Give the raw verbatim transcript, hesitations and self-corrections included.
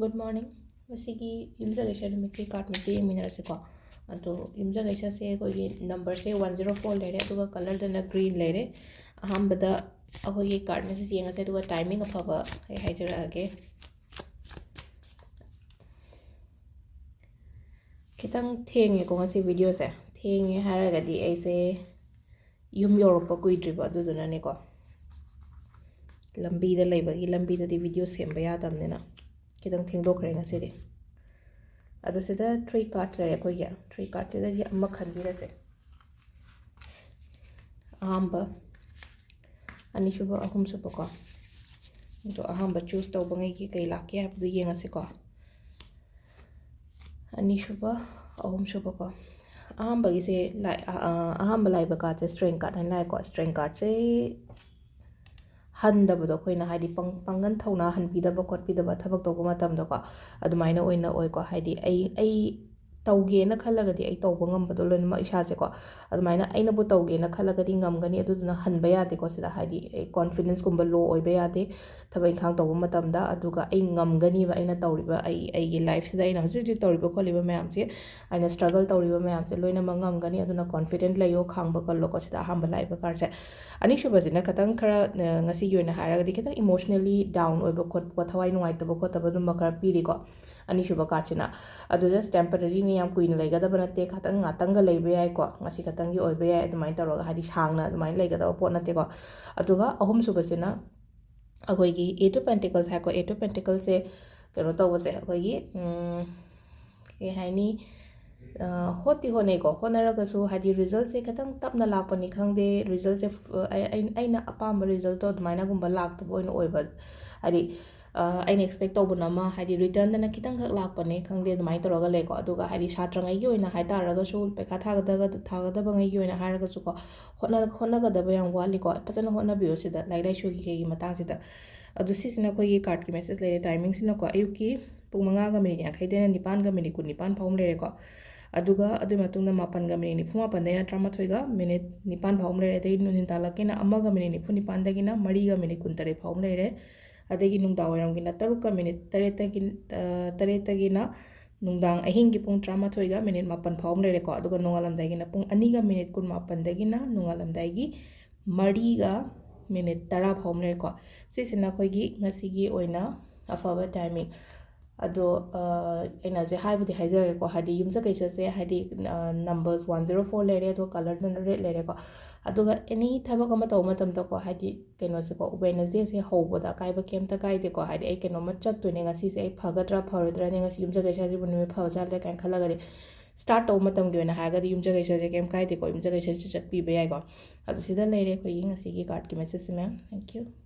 Good morning. ꯉꯁꯤꯒꯤ ꯌꯨꯝꯁꯀꯩꯁ ꯅꯨꯃꯤꯠꯀꯤ card ꯃꯇꯦꯛ ꯌꯦꯡꯃꯤꯟꯅꯔꯁꯤꯀꯣ꯫ ꯑꯗꯣ ꯌꯨꯝꯁꯀꯩꯁꯁꯦ ꯑꯩꯈꯣꯏꯒꯤ numberꯁꯦ one zero four ꯂꯩꯔꯦ, ꯑꯗꯨꯒ colourꯗꯅ green ꯂꯩꯔꯦ꯫ ꯑꯍꯥꯟꯕꯗ ꯑꯩꯈꯣꯏꯒꯤ card message ꯌꯦꯡꯉꯁꯦ, ꯑꯗꯨꯒ timing ꯑꯐꯕ ꯑꯩ ꯍꯥꯏꯖꯔꯛꯑꯒꯦ꯫ ꯈꯤꯇꯪ ꯊꯦꯡꯉꯦꯀꯣ ꯉꯁꯤ videoꯁꯦ꯫ ꯊꯦꯡꯉꯦ ꯍꯥꯏꯔꯒꯗꯤ ꯑꯩꯁꯦ ꯌꯨꯝ ꯌꯧꯔꯛꯄ ꯀꯨꯏꯗ꯭ꯔꯤꯕ, ꯑꯗꯨꯗꯨꯅꯅꯦꯀꯣ꯫ ꯂꯝꯕꯤꯗ ꯂꯩꯕꯒꯤ, ꯂꯝꯕꯤꯗꯗꯤ video ꯁꯦꯝꯕ ꯌꯥꯗꯕꯅꯤꯅ ꯈꯤꯇꯪ ꯊꯦꯡꯗꯣꯛꯈ꯭ꯔꯦ ꯉꯁꯤꯗꯤ꯫ ꯑꯗꯣ ꯁꯤꯗ three card ꯂꯩꯔꯦ ꯑꯩꯈꯣꯏꯒꯤ꯫ Three cardꯁꯤꯗꯒꯤ ꯑꯃ ꯈꯟꯕꯤꯔꯁꯦ꯫ ꯑꯍꯥꯝꯕ, ꯑꯅꯤꯁꯨꯕ, ꯑꯍꯨꯝꯁꯨꯕꯀꯣ꯫ ꯑꯗꯣ ꯑꯍꯥꯝꯕ choose ꯇꯧꯕꯉꯩꯒꯤ ꯀꯩ ꯂꯥꯛꯀꯦ ꯍꯥꯏꯕꯗꯨ ꯌꯦꯡꯉꯁꯤꯀꯣ꯫ ꯑꯅꯤꯁꯨꯕ, ꯑꯍꯨꯝꯁꯨꯕꯀꯣ꯫ ꯑꯍꯥꯝꯕꯒꯤꯁꯦ ꯂꯥꯛ-, ꯑ-, ꯑ-, ꯑꯍꯥꯝꯕ ꯂꯥꯛꯏꯕ cardꯁꯦ Strength card ꯍꯥꯏꯅ ꯂꯥꯛꯑꯦꯀꯣ꯫ Strength cardꯁꯦ ꯍꯟꯗꯕꯗꯣ ꯑꯩꯈꯣꯏꯅ, ꯍꯥꯏꯗꯤ, ꯄꯪ-, ꯄꯥꯡꯒꯜ ꯊꯧꯅꯥ ꯍꯟꯕꯤꯗꯕ ꯈꯣꯠꯄꯤꯗꯕ ꯊꯕꯛ ꯇꯧꯕ ꯃꯇꯝꯗꯀꯣ, ꯑꯗꯨꯃꯥꯏꯅ ꯑꯣꯏꯅ ꯑꯣꯏꯀꯣ꯫ ꯍꯥꯏꯗꯤ ꯑꯩ, ꯑꯩ ꯇꯧꯒꯦꯅ ꯈꯜꯂꯒꯗꯤ ꯑꯩ ꯇꯧꯕ ꯉꯝꯕꯗꯣ ꯂꯣꯏꯅꯃꯛ ꯏꯁꯥꯁꯦꯀꯣ꯫ ꯑꯗꯨꯃꯥꯏꯅ ꯑꯩꯅꯕꯨ ꯇꯧꯒꯦꯅ ꯈꯜꯂꯒꯗꯤ ꯉꯝꯒꯅꯤ, ꯑꯗꯨꯗꯨꯅ ꯍꯟꯕ ꯌꯥꯗꯦꯀꯣ ꯁꯤꯗ꯫ ꯍꯥꯏꯗꯤ ꯑꯩ confidenceꯀꯨꯝꯕ low ꯑꯣꯏꯕ ꯌꯥꯗꯦ ꯊꯕꯛ ꯏꯪꯈꯥꯡ ꯇꯧꯕ ꯃꯇꯝꯗ꯫ ꯑꯗꯨꯒ ꯑꯩ ꯉꯝꯒꯅꯤꯕ, ꯑꯩꯅ ꯇꯧꯔꯤꯕ, ꯑꯩ, ꯑꯩꯒꯤ lifeꯁꯤꯗ ꯑꯩꯅ ꯍꯧꯖꯤꯛ ꯍꯧꯖꯤꯛ ꯇꯧꯔꯤꯕ ꯈꯣꯠꯂꯤꯕ ꯃꯌꯥꯝꯁꯦ, ꯑꯩꯅ struggle ꯇꯧꯔꯤꯕ ꯃꯌꯥꯝꯁꯦ ꯂꯣꯏꯅꯃꯛ ꯉꯝꯒꯅꯤ꯫ ꯑꯗꯨꯅ confident ꯂꯩꯌꯣ, ꯈꯥꯡꯕ ꯀꯜꯂꯣꯀꯣ ꯁꯤꯗ ꯑꯍꯥꯟꯕ ꯂꯥꯛꯏꯕ cardꯁꯦ꯫ ꯑꯅꯤꯁꯨꯕꯁꯤꯅ ꯈꯤꯇꯪ ꯈꯔ, ꯑ, ꯉꯁꯤꯒꯤ ꯑꯣꯏꯅ ꯍꯥꯏꯔꯒꯗꯤ ꯈꯤꯇꯪ emotionally down ꯑꯣꯏꯕ ꯈꯣꯠꯄ, ꯊꯋꯥꯏ ꯅꯨꯡꯉꯥꯏꯇꯕ ꯈꯣꯠꯇꯕ ꯑꯗꯨꯝꯕ ꯈꯔ ꯄꯤꯔꯤꯀꯣ꯫ ꯑꯅꯤꯁꯨꯕ cardꯁꯤꯅ꯫ ꯑꯗꯨ just temporaryꯅꯤ, ꯌꯥꯝ ꯀꯨꯏꯅ ꯂꯩꯒꯗꯕ ꯅꯠꯇꯦ, ꯈꯇꯪ ꯉꯥꯛꯇꯪꯒ ꯂꯩꯕ ꯌꯥꯏꯀꯣ, ꯉꯁꯤ ꯈꯛꯇꯪꯒꯤ ꯑꯣꯏꯕ ꯌꯥꯏ, ꯑꯗꯨꯃꯥꯏꯅ ꯇꯧꯔꯒ, ꯍꯥꯏꯗꯤ ꯁꯥꯡꯅ ꯑꯗꯨꯃꯥꯏꯅ ꯂꯩꯒꯗꯕ ꯄꯣꯠ ꯅꯠꯇꯦꯀꯣ꯫ ꯑꯗꯨꯒ ꯑꯍꯨꯝꯁꯨꯕꯁꯤꯅ ꯑꯩꯈꯣꯏꯒꯤ Eight of Pentacles ꯍꯥꯏꯀꯣ꯫ Eight of Pentaclesꯁꯦ ꯀꯩꯅꯣ ꯇꯧꯕꯁꯦ, ꯑꯩꯈꯣꯏꯒꯤ, ꯎꯝ, ꯀꯩ ꯍꯥꯏꯅꯤ, ꯑ, ꯍꯣꯠꯇꯤ ꯍꯣꯠꯅꯩꯀꯣ, ꯍꯣꯠꯅꯔꯒꯁꯨ ꯍꯥꯏꯗꯤ resultꯁꯦ ꯈꯤꯇꯪ ꯇꯞꯅ ꯂꯥꯛꯄꯅꯤ ꯈꯪꯗꯦ, resultꯁꯦ, ꯑ, ꯑꯩ-, ꯑꯩ-, ꯑꯩꯅ ꯑꯄꯥꯝꯕ resultꯇꯣ ꯑꯗꯨꯃꯥꯏꯅꯒꯨꯝꯕ ꯂꯥꯛꯇꯕ ꯑꯣꯏꯅ ꯑꯣꯏꯕ, ꯍꯥꯏꯗꯤ, ꯑ, ꯑꯩꯅ expect ꯇꯧꯕꯅ ꯑꯃ, ꯍꯥꯏꯗꯤ returnꯗꯅ ꯈꯤꯇꯪꯈꯛ ꯂꯥꯛꯄꯅꯦ ꯈꯪꯗꯦ, ꯑꯗꯨꯃꯥꯏꯅ ꯇꯧꯔꯒ ꯂꯩꯀꯣ꯫ ꯑꯗꯨꯒ ꯍꯥꯏꯗꯤ ꯁꯥꯇ꯭ꯔꯉꯩꯒꯤ ꯑꯣꯏꯅ ꯍꯥꯏꯇꯥꯔꯒꯁꯨ, ꯄꯩꯈꯥ ꯊꯥꯒꯗꯒ-, ꯊꯥꯒꯗꯕꯉꯩꯒꯤ ꯑꯣꯏꯅ ꯍꯥꯏꯔꯒꯁꯨꯀꯣ, ꯍꯣꯠꯅ-, ꯍꯣꯠꯅꯒꯗꯕ ꯌꯥꯝ ꯋꯥꯠꯂꯤꯀꯣ, ꯐꯖꯅ ꯍꯣꯠꯅꯕꯤꯌꯨ ꯁꯤꯗ, ꯂꯥꯏꯔꯤꯛ ꯂꯥꯏꯁꯨꯒꯤ ꯀꯩꯒꯤ ꯃꯇꯥꯡꯁꯤꯗ꯫ ꯑꯗꯨ ꯁꯤꯁꯤꯅ ꯑꯩꯈꯣꯏꯒꯤ cardꯀꯤ message ꯂꯩꯔꯦ꯫ Timingꯁꯤꯅꯀꯣ, ꯑꯌꯨꯛꯀꯤ ꯄꯨꯡ ꯃꯉꯥꯒ minute ꯌꯥꯡꯈꯩꯗꯩꯅ ꯅꯤꯄꯥꯟꯒ minute ꯀꯨꯟꯅꯤꯄꯥꯟ ꯐꯥꯎ ꯑꯃ ꯂꯩꯔꯦꯀꯣ꯫ ꯑꯗꯨꯒ ꯑꯗꯨꯒꯤ ꯃꯇꯨꯡꯗ ꯃꯥꯄꯟꯒ minute ꯅꯤꯐꯨ ꯃꯥꯄꯟꯗꯩꯅ ꯇꯔꯥꯃꯥꯊꯣꯏꯒ minute ꯅꯤꯄꯥꯟ ꯐꯥꯎ ꯑꯃ ꯂꯩꯔꯦ꯫ ꯑꯗꯩ ꯅꯨꯡꯊꯤꯟ ꯇꯥꯂꯛꯀꯤꯅ ꯑꯃꯒ minute ꯅꯤꯐꯨ ꯅꯤꯄꯥꯟꯗꯒꯤꯅ ꯃꯔꯤꯒ minute ꯀꯨꯟꯇꯔꯦꯠ ꯐꯥꯎ ꯑꯃ ꯂꯩꯔꯦ꯫ ꯑꯗꯒꯤ ꯅꯨꯡꯗꯥꯡ ꯋꯥꯏꯔꯝꯒꯤꯅ ꯇꯔꯨꯛꯀ ꯃꯤꯅꯤꯠ ꯇꯔꯦꯠꯇꯒꯤ, ꯑ, ꯇꯔꯦꯠꯇꯒꯤꯅ ꯅꯨꯡꯗꯥꯡ ꯑꯍꯤꯡꯒꯤ ꯄꯨꯡ ꯇꯔꯥꯃꯥꯊꯣꯏꯒ ꯃꯤꯅꯤꯠ ꯃꯥꯄꯟ ꯐꯥꯎ ꯑꯃ ꯂꯩꯔꯦꯀꯣ꯫ ꯑꯗꯨꯒ ꯅꯣꯡꯉꯥꯜꯂꯝꯗꯥꯏꯒꯤꯅ ꯄꯨꯡ ꯑꯅꯤꯒ ꯃꯤꯅꯤꯠ ꯀꯨꯟꯃꯥꯄꯟꯗꯒꯤꯅ ꯅꯣꯡꯉꯥꯜꯂꯝꯗꯥꯏꯒꯤ ꯃꯔꯤꯒ ꯃꯤꯅꯤꯠ ꯇꯔꯥ ꯐꯥꯎ ꯑꯃ ꯂꯩꯔꯦꯀꯣ꯫ ꯁꯤꯁꯤꯅ ꯑꯩꯈꯣꯏꯒꯤ ꯉꯁꯤꯒꯤ ꯑꯣꯏꯅ ꯑꯐꯕ timing꯫ ꯑꯗꯣ, ꯑ, ꯑꯩꯅ ꯍꯧꯖꯤꯛ ꯍꯥꯏꯕꯨꯗꯤ ꯍꯥꯏꯖꯔꯦꯀꯣ, ꯍꯥꯏꯗꯤ ꯌꯨꯝꯁꯀꯩꯁꯁꯦ ꯍꯥꯏꯗꯤ, ꯑ, numbers one zero four ꯂꯩꯔꯦ, ꯑꯗꯣ colourꯗꯨꯅ red ꯂꯩꯔꯦꯀꯣ꯫ ꯑꯗꯨꯒ any ꯊꯕꯛ ꯑꯃ ꯇꯧꯕ ꯃꯇꯝꯗꯀꯣ, ꯍꯥꯏꯗꯤ ꯀꯩꯅꯣꯁꯦꯀꯣ, Wednesdayꯁꯦ ꯍꯧꯕꯗ ꯑꯀꯥꯏꯕ ꯀꯩꯝꯇ ꯀꯥꯏꯗꯦꯀꯣ꯫ ꯍꯥꯏꯗꯤ ꯑꯩ ꯀꯩꯅꯣꯝꯃ ꯆꯠꯇꯣꯏꯅꯦ ꯉꯁꯤꯁꯦ, ꯑꯩ ꯐꯒꯗ꯭ꯔꯥ ꯐꯔꯣꯏꯗ꯭ꯔꯥꯅꯦ, ꯉꯁꯤ ꯌꯨꯝꯁꯀꯩꯁꯁꯤꯕꯨ ꯅꯨꯃꯤꯠ ꯐꯕ ꯖꯥꯠꯂꯦ ꯀꯥꯏꯅ ꯈꯜꯂꯒꯗꯤ, start ꯇꯧꯕ ꯃꯇꯝꯒꯤ ꯑꯣꯏꯅ ꯍꯥꯏꯔꯒꯗꯤ ꯌꯨꯝꯁꯀꯩꯁꯁꯦ ꯀꯩꯝ ꯀꯥꯏꯗꯦꯀꯣ, ꯌꯨꯝꯁꯀꯩꯁꯁꯦ ꯆꯠꯄꯤꯕ ꯌꯥꯏꯀꯣ꯫ ꯑꯗꯣ ꯁꯤꯗ ꯂꯩꯔꯦ ꯑꯩꯈꯣꯏꯒꯤ ꯉꯁꯤꯒꯤ cardꯀꯤ messageꯁꯦ, ma'am꯫ Thank you꯫